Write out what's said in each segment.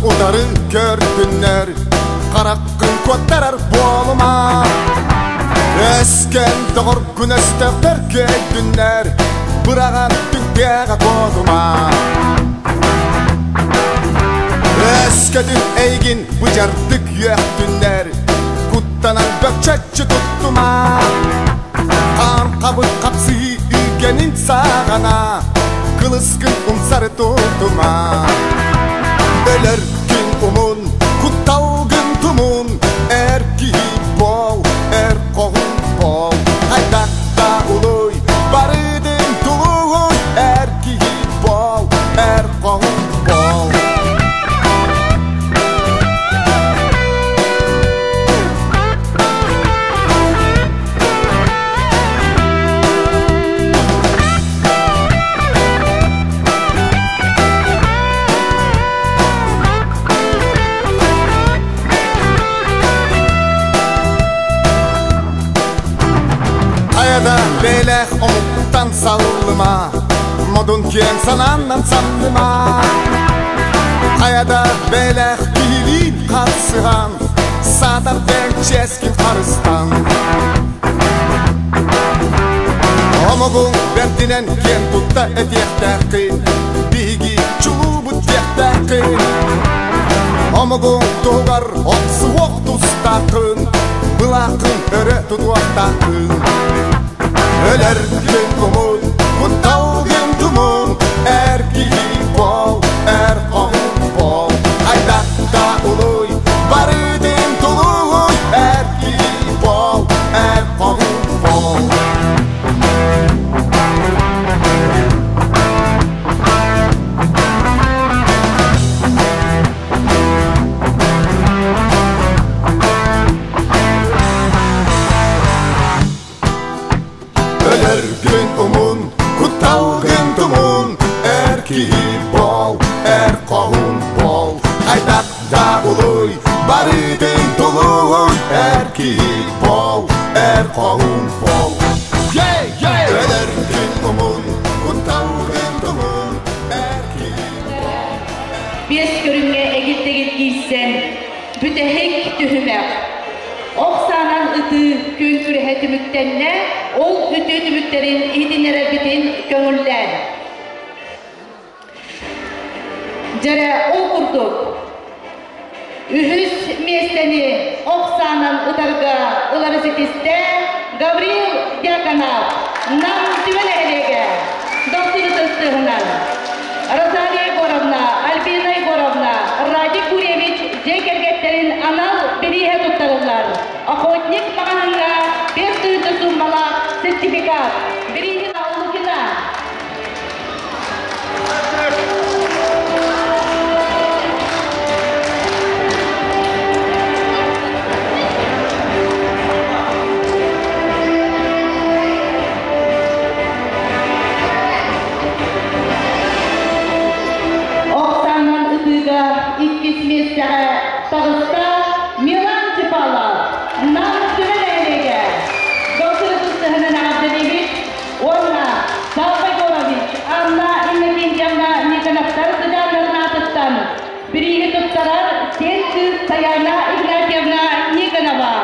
Утары көрдүннэр, хараххын куоттарар буолума. Өскөн доҕоргун өстөөхтөр көйдүннэр, быраҕан түҥкээҕэ куотума. Өскөтүн эйигин быдьардык үөхтүннэр, куттанан бөкчөччү туттума. Хаан хабыр хапсыһыы үгэнин саҕана, кылыскын умсары тутума. Өлөр күн умун, кутталгын тумун, эр киһи буол, эр хоһун буол. Хайдах да улуй, барытын тулуй, эр киһи буол, эр хоһун буол. Хайада бэлэх омуктан саллыма, модун киэҥ санааннан самныма. Хайада бэлэх киһилиин харсыһан, саатар дэҥ чиэскин харыстан. Омугуҥ бэрдинэн киэн тутта этиэхтээххин, биһиги чулуубут диэхтээххин. Омугуҥ туһугар охсуһуох тустааххын, былааххын өрө тутуохтааххын. Өлөргүн кумун, кутталгын тумун, эр киһи буол, эр хоһун буол. Хайдах да улуй, барытын тулуй, эр киһи буол, эр хоһун буол. Өлөргүн умун, кутталгын тумун, эр киһи буол, эр хоһун буол. Хайдах да улуй, барытын тулуй, эр киһи буол, эр хоһун буол. Өлөргүн умун, кутталгын тумун, эр киһи буол. Биэс көрүҥҥэ эгил-тэгил киирсэн, бүтэһик түһүмэх. Ох саанан ытыы күн күрэһэ түмүктэннэ, ол үтүө түмүктэрин иһитиннэрэрбитин көҥүллээн. Дьэрэ, ол курдук, үһүс миэстэни ох саанан ытарга ылары ситистэ Гаврил Дьяконов, Нам Түбэ нэһилиэгэ, Дохсун ытыс Розалия Егоровна, Альбина Егоровна, Радик Гурьевич дьиэ кэргэттэрин анал бирииһэ туттарыллар. Охотник маҕаһыыҥҥа 5 тыһыынча сууммалаах сертификат. Бирииһин Лукина. Ох саанан ытыыга иккис миэстэҕэ таҕыста Милан Чепалов, Нам Түбэ нэһилиэгэ. Дохсун ытыс эҕэрдэлиибит уонна Савва Егорович, Анна Иннокентьевна Никоновтар сыдьааннарын аатыттан бирииһи туттарар сиэн кыыс Саяна Игнатьевна Никонова.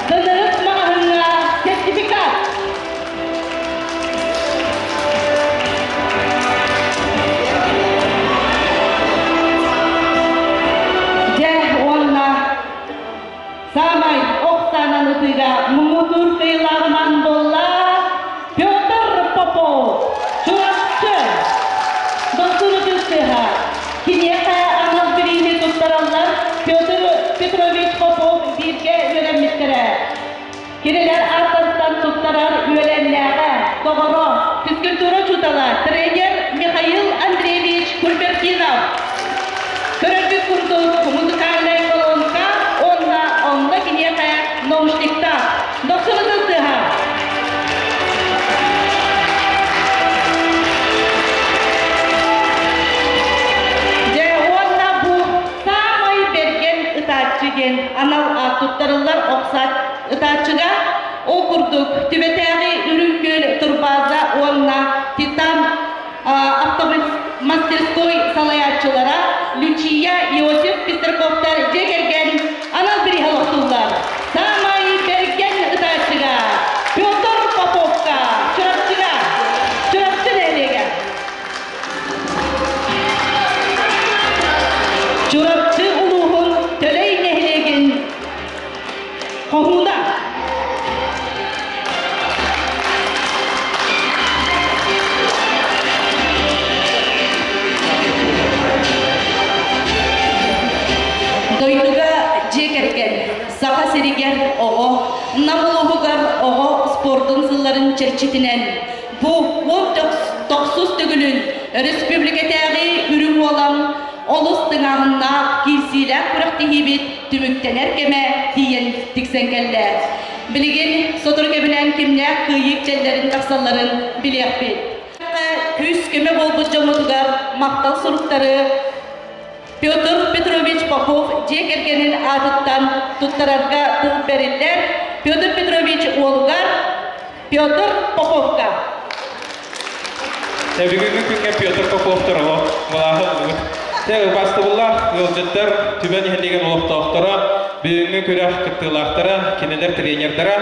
Дынырык маҕаһыҥҥа сертификат. Дьэ уонна саамай ох саанан ытыыга муҥутуур кыайыылааҕынан буолла Петр Попов, Чурапчы. Дохсун ытыс тыаһа. Киниэхэ анал бирииһи туттараллар Петр Петрович Попов бииргэ үөрэммиттэрэ. Кинилэр ааттарыттан туттарар үөлэннээҕэ, доҕоро, физкультура учуутала, тренер Михаил Андреевич Кульбертинов. Көрөргүт курдук, музыкальнай колонка уонна онно киниэхэ наушниктаах. Дохсун ытыс тыаһа. Дьэ, уонна бу саамай бэргэн ытааччы диэн анал аат туттарыллар охсаат ытааччыга. Ол курдук, Түбэтээҕи Үрүҥ Күөл турбааза уонна Титан автомастерской салайааччылара Лючия Оҕо Нам улууһугар оҕо спордун сылларын чэрчитинэн бу 19 төгүлүн өрөспүүбүлүкэтээҕи Үрүҥ Уолан олус тыҥааһыннаах киирсиилээх күрэхтэһиибит түмүктэнэр кэмэ тиийэн тиксэн кэллэ. Билигин сотору кэминэн кимнээх кыайыы чэллэрин тахсалларын билиэхпит. Күүс-көмө буолбут дьоммутугар махтал суруктары Петр Петрович Попов дьиэ кэргэнин аатыттан туттарарга тыл бэриллэр Петр Петрович уолугар Петр Поповка. Бүгүҥҥү күҥҥэ Петр Попов тороло былааһы ылбыт. Тэ убаастабыллаах ыалдьыттар, Түбэ нэһилиэгин олохтоохторо, бүгүҥҥү күрэх кыттыылаахтара, кинилэр тренердара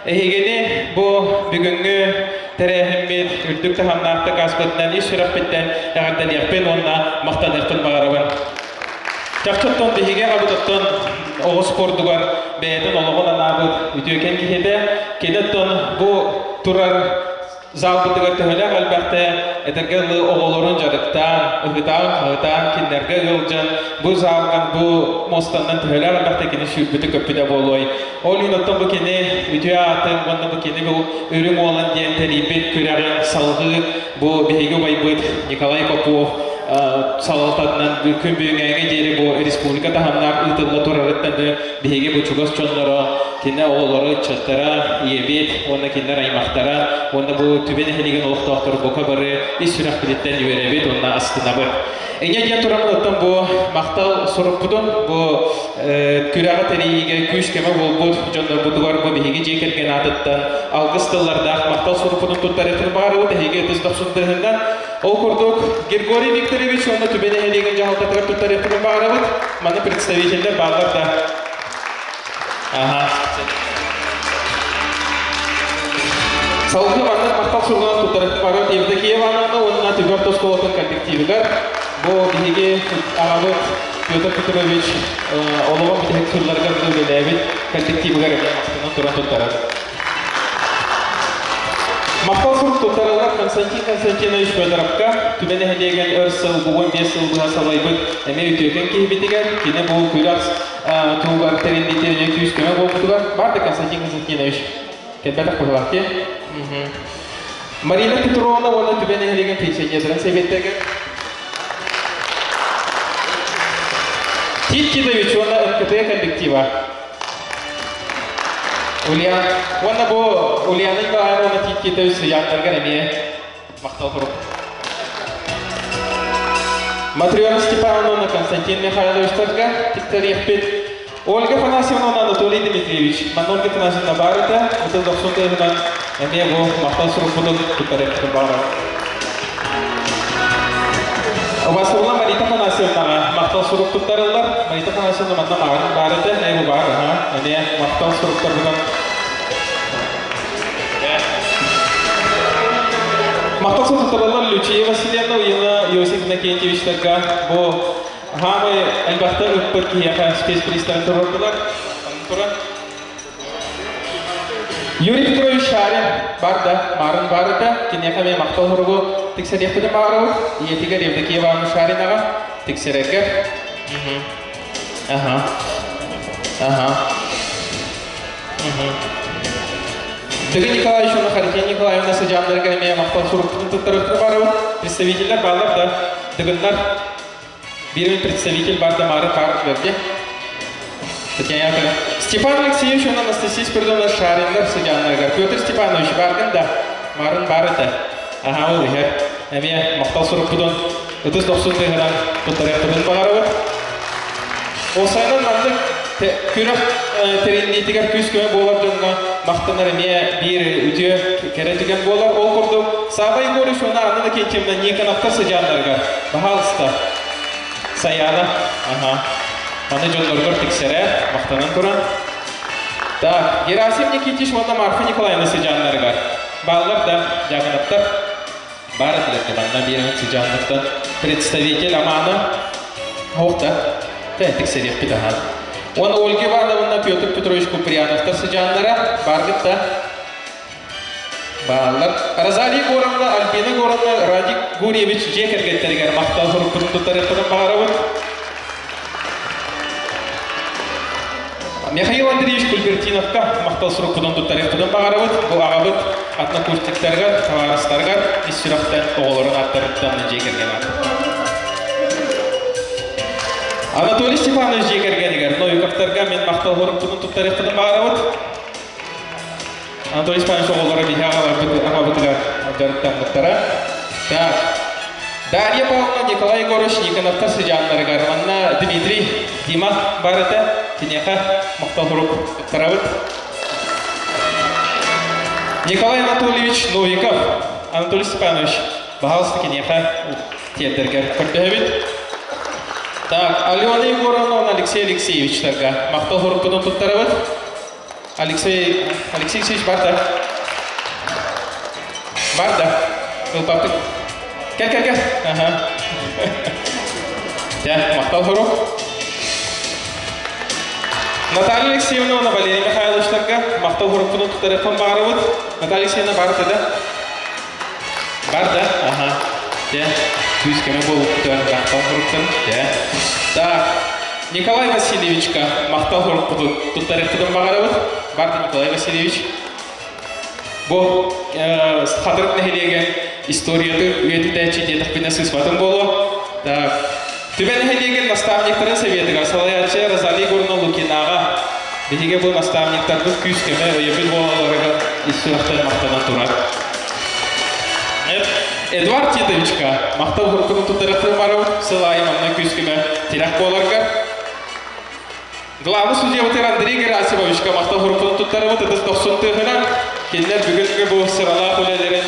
эһигини бу бүгүҥҥү тэрээһиммит үрдүк таһымнаахтык ааспытынан ис сүрэхпиттэн эҕэрдэлиэхпин уонна махтаныахпын баҕарабын. Чахчыттан биһиги аҕабытыттан оҕо спордугар бэйэтин олоҕун анаабыт үтүөкэн киһитэ, киниттэн бу турар залбытыгар төһөлөөх элбэхтэ этэргэ дылы оҕолорун дьарыктаан, ыһытаан-хаһытаан, кинилэргэ ыалдьан, бу залган, бу муостаннан төһөлөөх элбэхтэ кини сүүрбүтэ-көппүтэ буолуой. Ол иһин оттон бу кини үтүө аатын уонна бу кини бу Үрүҥ Уолан диэн тэрийбит күрэҕин салҕыы бу биһиги убайбыт Николай Попов салалтатынан күн бүгүҥҥэ диэри бу республика таһымнаах ыытылла турарыттан биһиги бу чугас дьонноро, кинэ оҕолоро, ыччаттара, ийэбит уонна кинилэр аймахтара уонна бу Түбэ нэһилиэгин олохтоохторо бука бары ис сүрэхпититтэн үөрэбит уонна астынабыт. Инньэ диэн тураммыт оттон бу махтал сурукпутун бу күрэҕи тэрийиигэ күүс-көмө буолбут дьоннорбутугар бу биһиги дьиэ кэргэн аатыттан алгыс тыллардаах махтал сурукпутун туттарыахпытын баҕарабыт эһиги ытыс дохсун тыаһынан. Ол курдук Григорий Викторович уонна Түбэ нэһилиэгин дьаһалтатыгар туттарыахпытын баҕарабыт. Маны представителлэр бааллар да. Аха. Салгыы маннык махтал суругунан туттарыахпыт баҕарабыт Евдокия Ивановна уонна Түбэ орто оскуолатын коллективыгар. Бу биһиги аҕабыт Петр Петрович олоҕун бүтэһик сылларыгар үлэлээбит коллективыгар эмиэ махтанан туран туттарар. Махтал сурук туттарыллар Константин Константинович Федоровка, Түбэ нэһилиэгин өр сыл, бугун 5 сыл быһа салайбыт эмиэ үтүөкэн киһибитигэр, кини бу күрэх туһугар тэриллиитин күүс-көмө буолбутугар бар да Константин Константинович кэлбэтэх быһылаах дии. Марина Петровна уонна Түбэ нэһилиэгин пенсионердарын сэбиэттэригэр Тит Титович уонна НКТ коллектива. Ульяна уонна бу Ульяна Николаевна уонна Тит Титович сыйааттаргар эмиэ махтал куруук. Матрена Степановна уонна Константин Михайловичтарга тиктэриэхпит. Ольга Афанасьевна уонна Анатолий Дмитриевич. Манна Ольга Афанасьевна баар этэ. Ытыл дохсун тыаһынан эмиэ бу махтал сурукпутун туттарыахпытын баҕарабыт. Убастабылла Марита Афанасьевнаҕа махтал сурук туттарыллар. Марита Афанасьевна манна маҕарын баар этэ. Ээ бу баар, аха. Эмиэ махтал суруктарбытын Махтал сурук туттарыллар Лючия Васильевна, Уена Иосиф Иннокентьевичтарга бу хаамай элбэхтэ ыппыт киһиэхэ спецпристан туруордулар. Туран. Юрий Петрович Шарин бар да, марын бар да, киниэхэ эмиэ махтал суругу тиксэриэхпитин баҕарабыт. Ийэтигэр Евдокия Ивановна Шаринаҕа тиксэрэргэр. Аха. Аха. Дыгын Николаевич уонна Харитина Николаевна сыдьааннарыгар эмиэ махтал сурукпутун туттарыахпытын баҕарабыт. Представителлэр бааллар да, Дыгыннар Биир представитель бар да Мары Хар Верде. Татьяна Яковлевна. Степан Алексеевич уонна Анастасия Спиридоновна Шариннар сыдьааннарыгар. Петр Степанович бааргын да? Марын баар этэ. Аха, ол иһэр. Эмиэ махтал сурукпутун ытыс дохсун тыаһынан туттарыахпытын баҕарабыт. Осайынан маннык күрэх тэриллиитигэр күүс-көмө буолар дьоҥҥо махтанар эмиэ биир үтүө кэрэ түгэн буолар. Ол курдук Саба Егорович уонна Анна Иннокентьевна Никоновтар сыдьааннарыгар баһаалыста Саяна, ага. Маны дьонноргор тиксэрэ, махтанан туран. Так, Герасим Никитич уонна Марфа Николаевна сыдьааннарыгар бааллар да, дьаакынаптар баар этилэр манна биэрэн сыдьааннартан представитель Амана Охта, тиксэриэхпит ахан. Уонна Ольга Ивановна Петр Петрович Куприяновтар сыдьааннара баргыт да бааллар. Розалия Егоровна, Альбина Егоровна, Радик Гурьевич дьиэ кэргэттэригэр махтал сурукпутун туттарыахпытын баҕарабыт. Михаил Андреевич Кульбертиновка махтал сурукпутун туттарыахпытын баҕарабыт. Бу аҕабыт однокурсниктарыгар, табаарыстарыгар ис сүрэхтэн оҕолорун ааттарыттан дьиэ кэргэн ааттыттан. Анатолий Степанович дьиэ кэргэнигэр Новиковтарга мин махтал сурукпутун туттарыахпытын баҕарабыт. Анатолий Степанович оҕолоро биһи аҕабытыгар дьарыктаммыттара. Так, Дарья Павловна, Николай Егорович Никоновтар сыдьааннарыгар манна Дмитрий, Дима бар этэ, киниэхэ махтал сурук туттарабыт. Николай Анатольевич Новиков, Анатолий Степанович, пожалуйста, киниэхэ тиэрдэргэр көрдөһөбүт. Так, Алена Егоровна, Алексей Алексеевичтарга махтал сурукпутун туттарабыт. Алексей Алексей Алексеевич бар да? Бар да? Ылбаппыт. Кэл, кэл, кэл. Ага. Дьэ, махтал сурук. Наталья Алексеевна уонна Валерий Михайловичтарга махтал сурукпутун туттарыахпын баҕарабыт. Наталья Алексеевна бар да? Бар да? Ага. Дьэ, күүс көмө буолбуттар махтал суруктан. Дьэ. Так, Николай Васильевичка махтал сурукпутун туттарыахпытын баҕарабыт. Бар да, Николай Васильевич? Бу Хатырык нэһилиэгин историятын үйэтитээччи диэтэхпинэ сыыспатым буолуо. Так, Түбэ нэһилиэгин наставниктарын советыгар салайааччы Розалия Егоровна Лукинаҕа биһиги бу наставниктарбыт күүс-көмө өйөбүл буолалларыгар ис сүрэхтэн махтанан турар. Эдуард Титовичка махтал сурукун туттарыахтарын барабыт, сыл аайы манна күүс-көмө тирэх буоларга. Главный судьябытыгар Андрей Герасимовичка махтал сурукун туттарабыт ытыс дохсун тыаһынан. Кинилэр бүгүнкү бу сыралаах үлэлэрин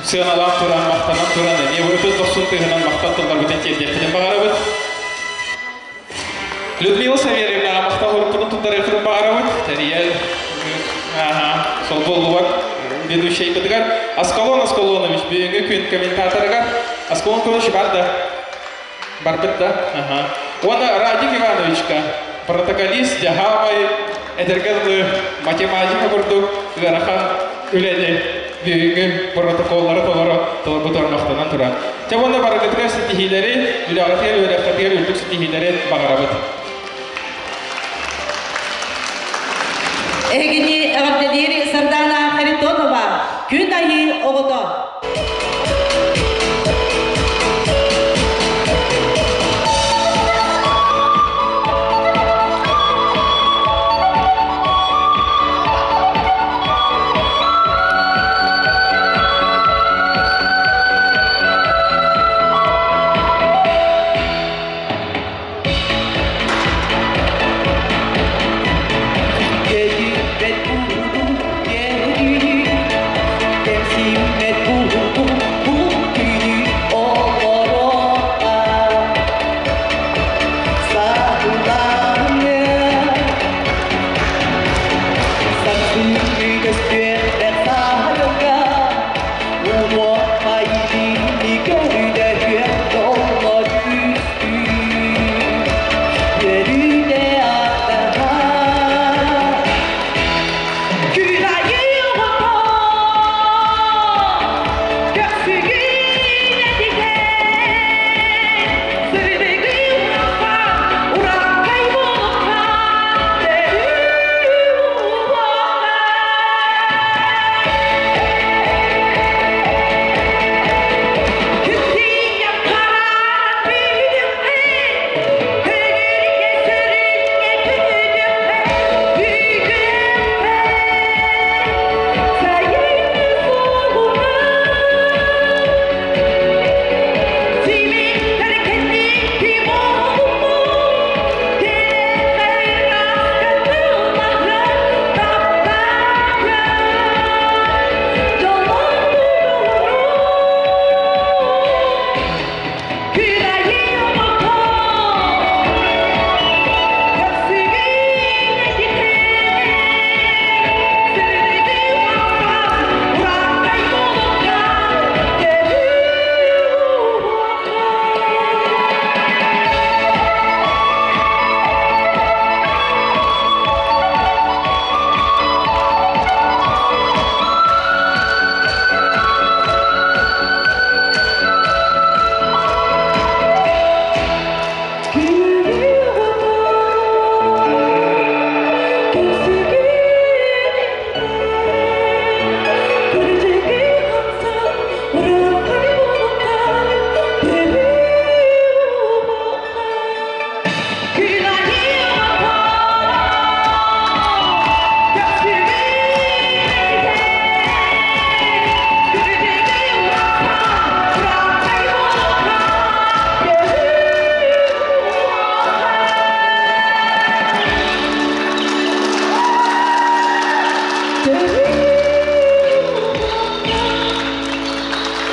сыаналаан туран, махтанан туран, эмиэ бу ытыс дохсун тыаһынан махтал тылларбытын тиэрдиэхпитин баҕарабыт. Людмила Савельевна махтал сурукпутун туттарыахпытын баҕарабыт. Тэрийэр солбуллубат ведущайбытыгар Аскалон Аскалонович бүгүҥҥү күн комментаторыгар. Аскалон Аскалонович бар да? Барбыт да? Ага. Уонна Радик Ивановичка протоколист дьаһаамай этэргэ дылы математика курдук ыарахан үлэни бүгүҥҥү протоколлары толоро толорбутугар махтанан туран. Чэ уонна барыгытыгар ситиһиилэри, үлэҕитигэр, үөрэххитигэр үрдүк ситиһиилэри баҕарабыт. Эһигини эҕэрдэлиир Сардаана Харитонова, Күн Айыы оҕото. Кэдийбэт буолуу кэһии, кэмсиммэт.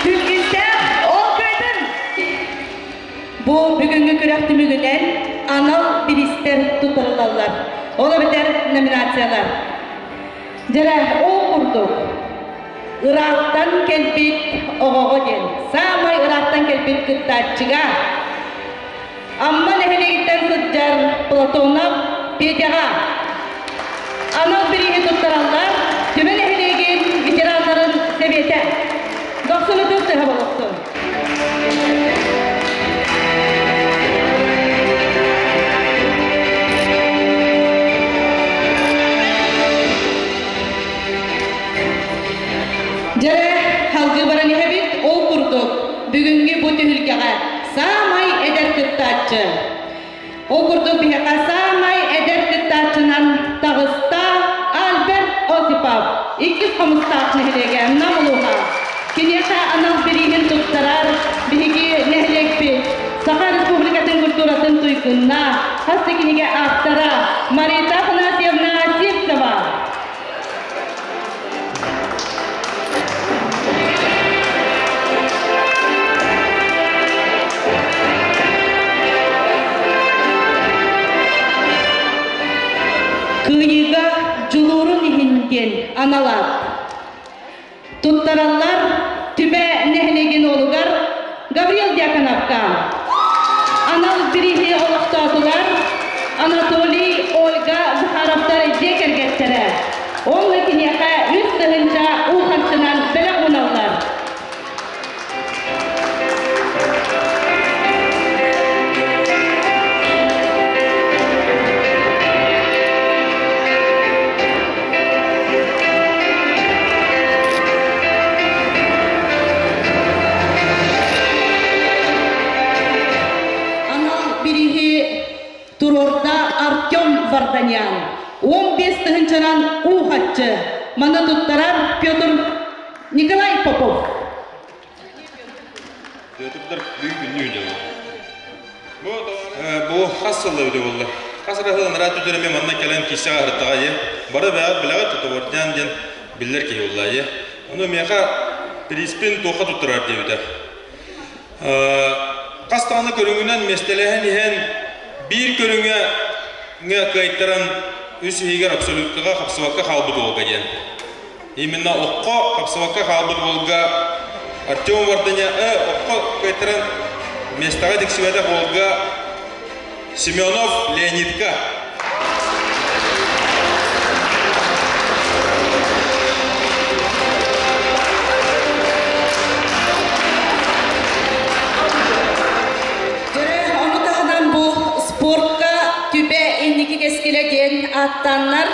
Түлкүстээх ол кыайтын! Бу бүгүҥҥү күрэх түмүгүнэн анал бириистэр туттарыллаллар. Ол эбэтэр номинациялар. Дьэрэ, ол курдук ыраахтан кэлбит оҕоҕо диэн саамай ыраахтан кэлбит кыттааччыга Амма нэһилиэгиттэн сылдьар Платонов Петяҕа анал бирииһи туттараллар Түмэ нэһилиэгин ветераннарын сэбиэтэ. Дохсун ытыс тыаһа болохсун. Дьэрэ, халгыы баран иһэбит, ол курдук бүгүҥҥү бу түһүлгэҕэ саамай эдэр кыттааччы. Ол курдук биһиэхэ саамай эдэр кыттааччынан таҕыста Альберт Осипов, иккис Хомустаах нэһилиэгэ Нам улууһа. Киниэхэ анал бирииһин туттарар биһиги нэһилиэкпит Саха Республикатын культуратын туйгунна, хас да кинигэ автора Марита Афанасьевна Сивцева. Кыайыыга дьулуурун иһин диэн анал аат. Туттараллар Түбэ нэһилиэгин уолугар Гаврил Дьяконовка. Анал бирииһи олохтоотулар Анатолий, Ольга Захаровтар дьиэ кэргэттэрэ. Онно киниэхэ 3 тыһыынча уу харчынан бэлэх ууналлар. Анал бирииһи туруорда Артем Варданян. 15 тыһыынчанан уу хаччы. Маны туттарар Петр Николай Попов. Петрдар бүгүн күннүү дьолу. Бу хас сылла үтө буолла. Хас ыраһыл анараа түтөрөмө манна кэлэн киссэҕэ аһыртаҕа дьэ. Бары бэҕэ билэҕэ тутувордян диэн биллэр киһи буолла дьэ. Ону миэхэ приспин туохха туттарар диэбитэ. Хас даҕаны көрүҥүнэн миэстэлэһэн иһэн биир көрүҥэ кыайтаран үс иһигэр абсолюткаҕа хапсыбакка хаалбыт уолга диэн. Именно окко хапсыбакка хаалбыт уолга Артем Варданя окко кыайтаран миэстэҕэ тиксибэтэх уолга Семенов Леонидка. Дьөрө, ону таһынан бу спортка түбэ инники кэскилэ диэн ааттааннар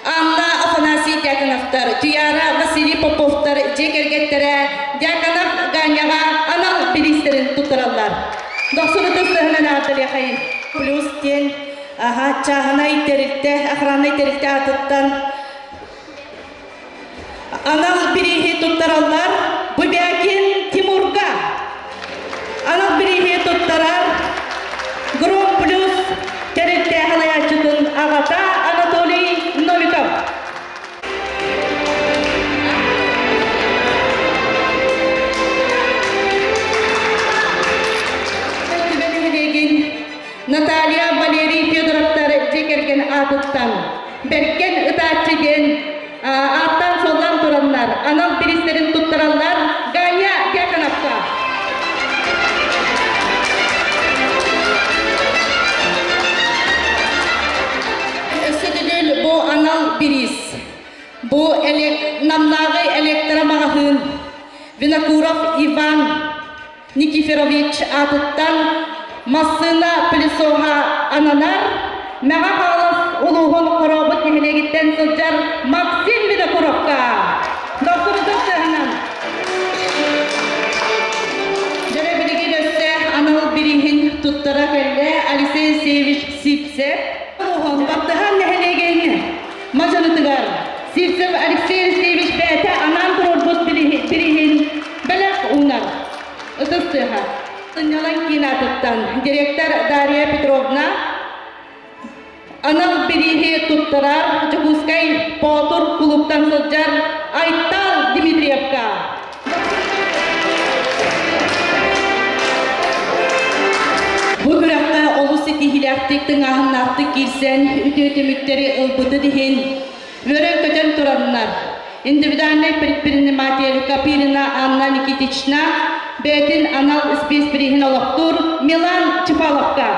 Анна Афанасий Дьяконовтар, Туяра Василий Поповтар дьиэ кэргэттэрэ Дьяконов Ганяҕа анал бириистэрин туттараллар. Дохсун ытыс тыаһынан аатталыахайын. Плюс диэн аха чааһынай тэрилтэ, охраннай тэрилтэ аатыттан анал бирииһи туттараллар Бубякин Тимурга. Анал бирииһи туттарар Гром Плюс тэрилтэ салайааччытын аҕата Анатолий Новиков. Түбэ нэһилиэгин Наталья Валерий Федоровтар дьиэ кэргэн аатыттан Бэргэн ытааччы диэн ааттаан-суоллаан тураннар анал бириистэрин туттараллар Ганя Дьяконовка. Өссө төгүл бу анал бириис. Бу Намнааҕы электромаҕаһыын Винокуров Иван Никифорович аатыттан массыына пылесоһа ананар Мэҥэ Хаҥалас улууһун Хорообут нэһилиэгиттэн сылдьар Максим Винокуровка. Дохсунутун сыһынан. Дьөрө билигин өссө анал бирииһин туттара кэллэ Алексей Алексеевич Сивцев. Улууһун Баттаһан нэһилиэгин мадьынытыгар Сивцев Алексей Алексеевич бэйэтэ анаан туруорбут бирииһин бэлэх уунар. Ытыс тыаһа. Сынньалаҥ киин аатыттан директор Дарья Петровна. Анал бирииһи туттарар Дьокуускай Боотур кулууптан сылдьар Айтал Дмитриевка. Бу күрэххэ олус ситиһиилээхтик, тыҥааһыннаахтык киирсэн, үтүө түмүктэри ылбытын иһин үөрэн-көтөн тураннар, индивидуальнай предприниматель Копирина Анна Никитична бэйэтин анал спецприиһин олохтуур Милан Чепаловка.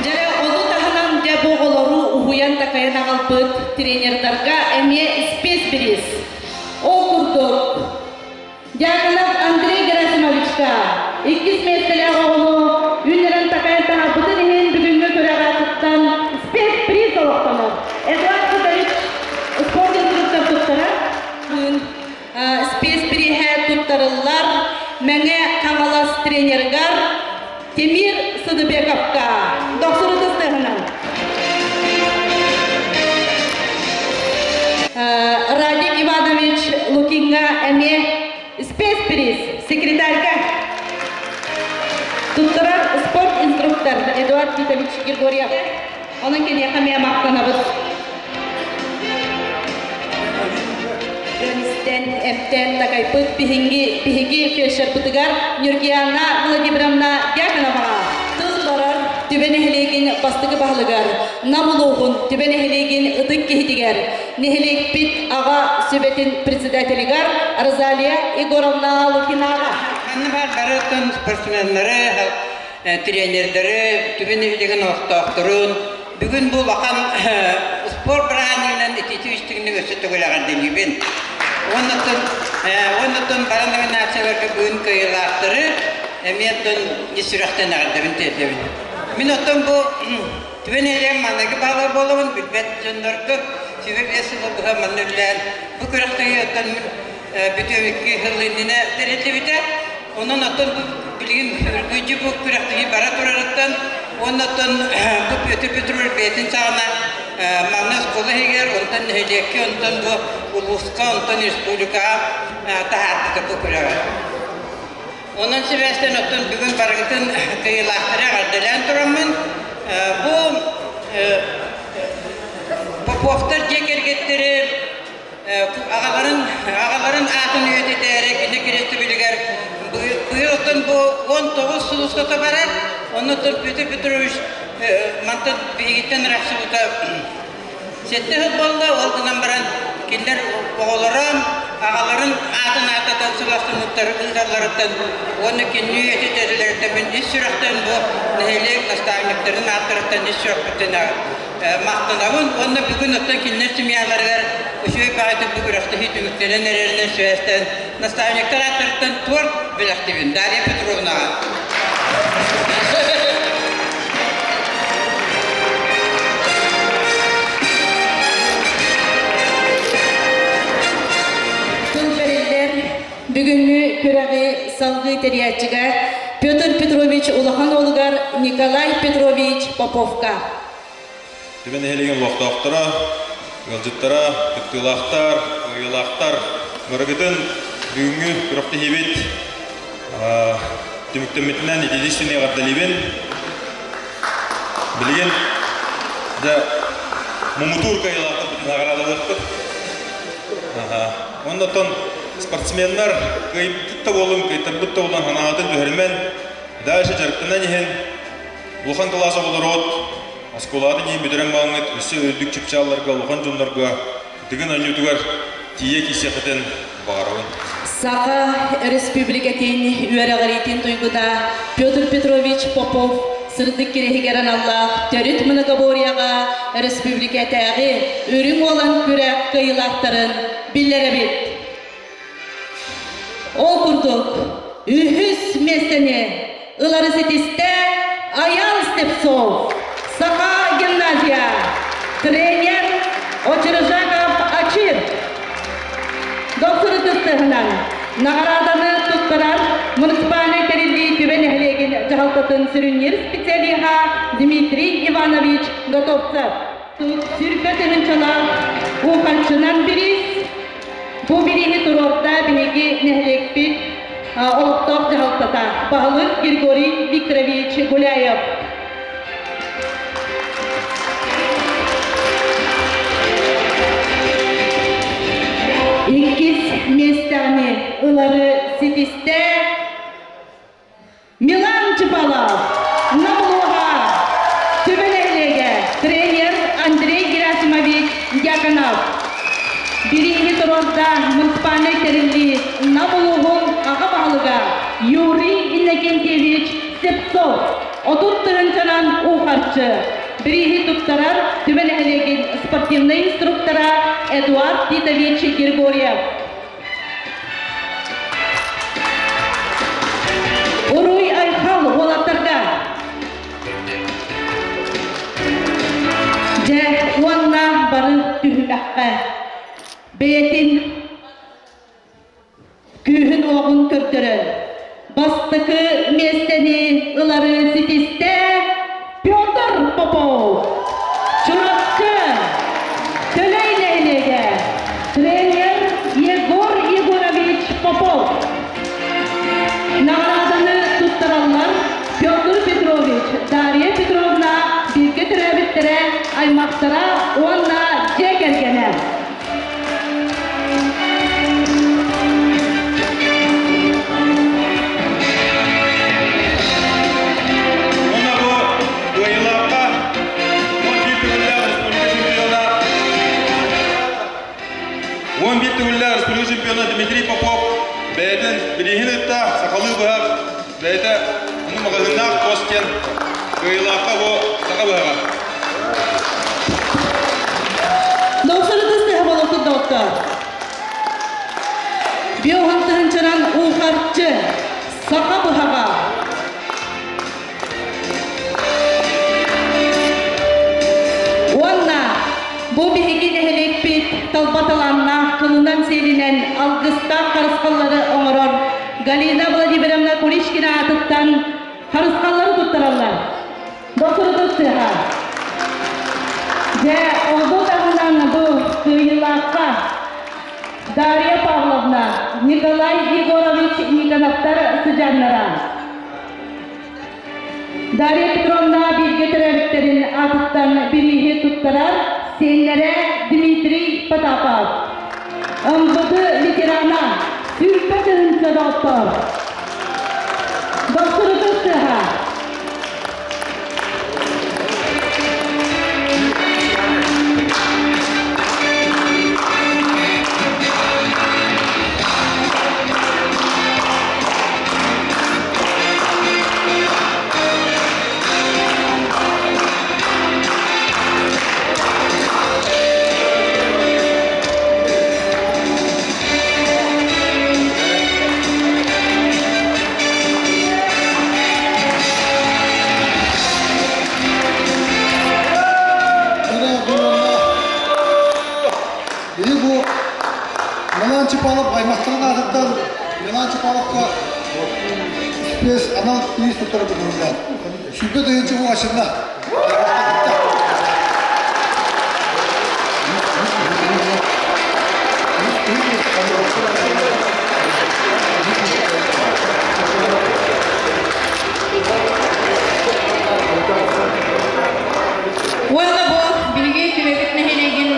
Дьэ, ону таһынан дьэ бу оҕолору уһуйан такайан аҕалбыт тренердарга эмиэ спецбириз. Ол курдук, Дьяконов Андрей Герасимовичка иккис миэстэлээх оҕону үүннэрэн такайан таһаарбытын иһин бүгүҥҥү күрэҕэ кыттан спецприз олохтонор. Эдуард Федорович спорт инструктор туттарар. Бүгүн спецприһэ туттарыллар Мэҥэ Хаҥалас тренергар Тимир Сыдыбековка. Дохсуру тыстыһынан. Радик Иванович Лукинга эмиэ спецприз секретарька туттарар спорт инструктор Эдуард Титович Григорьев. Онон киниэхэ эмиэ махтанабыт. Истэн, эптэн такайпыт биһиги, биһиги фельдшербытыгар Нюргиана Владимировна Дьяконоваҕа тыл барар Түбэ нэһилиэгин бастакы баһылыгар, Нам улууһун Түбэ нэһилиэгин ытык киһитигэр, нэһилиэкпит аҕа сүбэтин председателигэр Розалия Егоровна Лукинаҕа. Ханна баар барытын спортсменнары, тренердары, Түбэ нэһилиэгин олохтоохторун бүгүн бу улахан спорт бырааһынньыгынан ититии истиҥник өссө төгүл эҕэрдэлиибин. Уоннаттан уоннаттан бары номинацияларга бүгүн кыайыылаахтары эмиэ оттон ис сүрэхтэн эҕэрдэбин тиэрдэбин. Мин оттон бу Түбэн нэһилиэгин маҥнайгы баһылыга буолабын, билбэт дьоннорго 25 сылы быһа манна үлэлээн бу күрэхтэһии оттон мин бүтүөм икки сыл иннинэ тэриллибитэ. Онон оттон бу билигин үргүдьү бу күрэхтэһии бара турарыттан уонна оттон бу Петр Петрович бэйэтин саҕана манна оскуола иһигэр, онтон нэһилиэккэ, онтон бу улууска, онтон республикаҕа таһаарбыта бу күрэҕи. Онон сибээстэн оттон бүгүн барыгытын кыайыылаахтары эҕэрдэлээн тураммын, бу Поповтар дьиэ кэргэттэри аҕаларын аҕаларын аатын үйэтитээри кини кириэстэбилигэр быйыл оттон бу 19 сыл устата барар. Онно Петр Петрович мантан биһигиттэн арахсыбыта сэттэ сыл буолла. Ол гынан баран кинилэр оҕолоро аҕаларын аатын ааттатан сыластыммыттар ыыталларыттан уонна кинини үйэтитэллэриттэн мин ис сүрэхтэн бу нэһилиэк наставниктарын ааттарыттан ис сүрэхпиттэн махтанабын уонна бүгүн оттон кинилэр семьяларыгар үчүгэй баҕайытык бу күрэхтэһии түмүктэнэн эрэринэн сибээстээн наставниктар ааттарыттан торт бэлэхтиибин Дарья Петровнаҕа. Тыл бэриллэр бүгүҥҥү күрэҕи салгыы тэрийээччигэ Петр Петрович улахан уолугар Николай Петрович Поповка. Түбэ нэһилиэгин олохтоохторо, ыалдьыттара, кыттыылаахтар, ыйылаахтар барыгытын бүгүҥҥү күрэхтэһиибит түмүктэммитинэн итилиистини эҕэрдэлиибин. Билигин дьэ муҥутуур кыайыылаахтарбытын наҕараадалыахпыт. Уонна оттон спортсменнар кыайбыт да буолун, кыайтарбыт да буолун санаатын түһэримэн, дальше дьарыктанан иһин улахан кылаас оҕолорут оскуолаҕытын иһин бүтэрэн бааҥҥыт өссө үрдүк чыпчаалларга улахан дьоннорго Дыгын оонньуутугар тиийэ киирсиэххитин баҕарабын. Саха Республикатын үөрэҕириитин туйгута Петр Петрович Попов сырдык кириһигэр аналлаах төрүт многоборьеҕа республикатааҕы Үрүҥ Уолан күрэх кыайыылаахтарын биллэрэбит. Ол курдук, үһүс миэстэни ылары ситистэ Аян Степцов, Саха гимназия, тренер Очиржаков Ачир. Доктор ытыстыһынан наҕарааданы туттарар муниципальнай тэриллии Түбэ нэһилиэгин дьаһалтатын сүрүннүүр специалиһа Дмитрий Иванович Готовцев. Сүрбэ тыһыынчалаах ууханчынан бириис. Бу бирииһи туруорда биһиги нэһилиэкпит олохтоох дьаһалтата, баһылык Григорий Викторович Гуляев. Иккис миэстэни ылары ситистэ Милан Чепалов, Намлуга, Түбэ нэһилиэгэ, тренер Андрей Герасимович Дьяконов. Бирииһи туруорда муниципальнай тэриллии Нам улууһун аҕа баһылыга Юрий Иннокентьевич Слепцов. 30 тыһыынчанан уу харчы. Бирииһи туттарар Түбэ нэһилиэгин спортивнай инструктора Эдуард Титович Григорьев. Уруй Айхал уолаттарга! Дьэ, уонна бары түһүмэххэ бэйэтин күүһүн-уоҕун көрдөрөн, бастакы миэстэни ылары ситистэ Петр Попов, Чурапчы, Төлөй нэһилиэгэ, тренер Егор Егорович Попов. Наҕарааданы туттараллар Петр Петрович, Дарья Петровна бииргэ төрөөбүттэрэ, аймахтара уонна дьиэ кэргэнэ. Уонна бу кыайыылаахха 11 төгүллээх республика чемпиона 11 төгүллээх республика чемпиона Дмитрий Попов бэйэтин бирииһин ыытта, сахалыы быһах, бэйэтэ ону маҕаһыыннаах туос диэн кыайыылаахха бу саха быһаҕа. Дохсорутус тэһэ болотут доктор. 50 тыһыынчанан уу харчы, саха быһаҕа. Уонна бу биһиги нэһилиэкпит талба талааннаах кылынан сиэлинэн алгыстаах харысхаллары оҥорор Галина Владимировна Куличкина аатыттан харысхаллары туттараллар. Дохсорутус тыаһа. Дьэ, ону таһынан бу кыайыылаахха Дарья Павловна, Николай Егорович Никоновтар сыдьааннара. Дарья Петровна бииргэ төрөөбүттэрин аатыттан бирииһи туттарар сиэннэрэ Дмитрий Потапов. МВД ветерана, 20 тыһыынча доктор. Дохсорутус тыаһа. Биһиги бу Милан Чепалов аймахтарын аатыттан Милан Чепаловка спец анал бириис туттара быһыллар. 20 тыһыынча бу ашынна. Уонна бу биһиги Түбэбит нэһилиэгин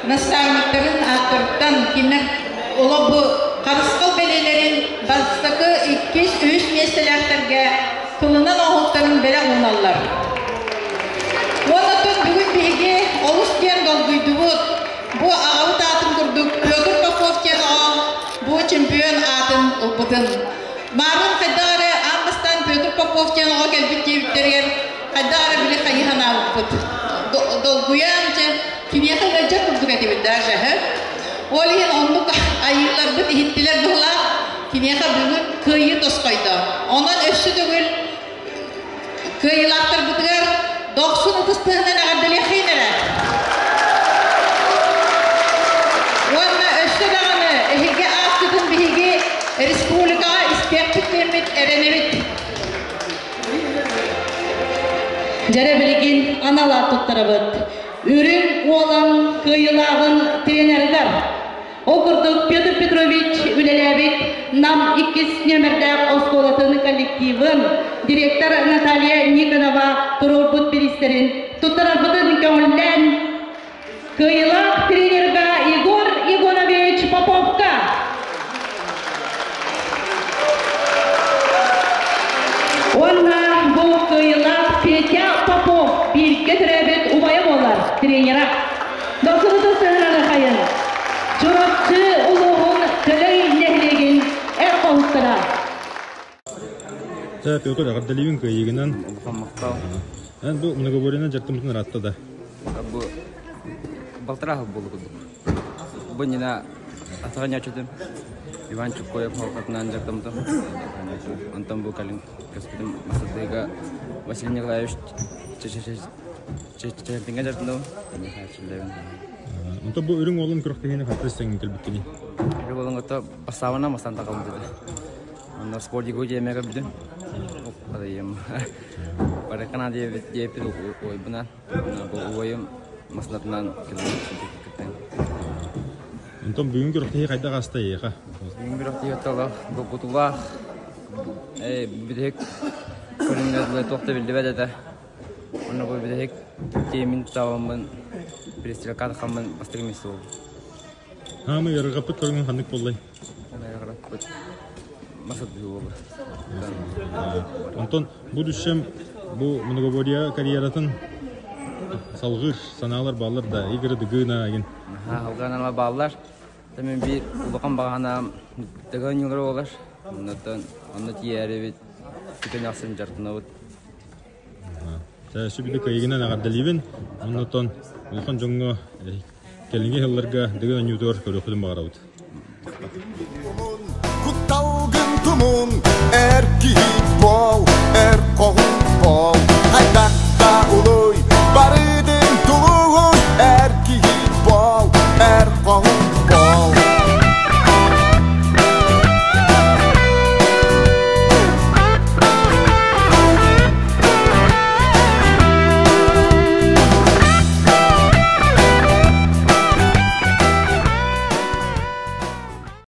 наставниктарын ааттарыттан кинилэр олох бу харысхал бэлиэлэрин бастакы, иккис, үһүс миэстэлээхтэргэ кылынан оҥоһуктарын бэлэх ууналлар. Уонна бүгүн биһиги олус диэн долгуйдубут. Бу аҕабыт аатын курдук Петр Попов диэн оҕо бу чемпион аатын ылбытын. Марын хайдах эрэ аан бастаан Петр Попов диэн оҕо кэлбит диэбиттэригэр хайдах эрэ били хайыһан аабыппыт. Долгуйан чэ киниэхэ ыалдьар курдук этибит даже. Ол иһин оннук айыыларбыт иһиттилэр быһыылаах киниэхэ бүгүн кыайыы тосхойдо. Онон өссө төгүл кыайыылаахтарбытыгар дохсун ытыс тыаһынан эҕэрдэлиэххин эрэ. Уонна өссө даҕаны эһиги ааккытын биһиги республикаҕа истиэхпит диэммит эрэнэбит. Дьэрэ билигин анал аат туттарабыт. Үрүҥ Уолан кыайыылааҕын тренеригэр. Ол курдук Петр Петрович үлэлээбит Нам иккис нүөмэрдээх оскуолатын коллективын директор Наталья Никонова туруорбут бириистэрин туттарарбытын көҥүллээн кыайыылаах тренерга Егор Егорович Поповка уонна бу кыайыылаах Петя Попов бииргэ төрөөбүт убайа буолар тренера. Дохсунутун сыһынаны хайын Чурапчы улууһун Төлөй нэһилиэгин эр хоһуттара. Чэ, Петр, эҕэрдэлиибин кыайыыгынан. Улахан махтал. Эн бу многоборьенан дьарыктаммытын ыраатта да? Бу балтараа сыл буолла курдук. Бу иннинэ атаҕын ньааччытым Иван Чуккоев холкатынан дьарыктаммытым. Онтон бу кэлин көспүтүм Масадыга Василий Николаевич Чэччэччэччэччэҥҥэ дьарыктанабын. Онтон бу үрүҥ уолун күрэхтэһиини хантан истэҥҥин кэлбиккиний? Үрүҥ уолун кытта бассаабынан бастаан тахалбыт этэ. Онно спортику диэмэ көрбүтүм. Адайым. Барыкана диэбит диэппит уойбунан. Бу уойум маслатынан кыттан. Онтон бүгүн күрэхтэһии хайдах ааста эйиэхэ? Бүгүн күрэхтэһии оттолох долгутуулаах бүтэһик көрүҥҥэ туох да биллибэт этэ. Онно бу бүтэһик тиэмин табаммын перестрелка тахаммын бастакы миэстэ буоллум. Хаамы ыарырҕаппыт көрүҥүн ханнык буоллай? Ыарырҕаппыт масат буолла. Онтон бу дүшшэм бу многоборье карьератын салгыыр санаалар бааллар да игры дыгына эгин. Халганалар бааллар. Мен биир улахан баҕанаам дыгын ньылар буолар. Оннотон онно тиийээрибит күтэн ахсын дьартынабыт. Сүбүдү кыайыгынан эҕэрдэлиибин. Оннотон улахан дьоҥҥо кэлиҥҥи сылларга дыгын оонньуутугар көрүөхпүтүн баҕарабыт. Кутталгын тумун эр киһи.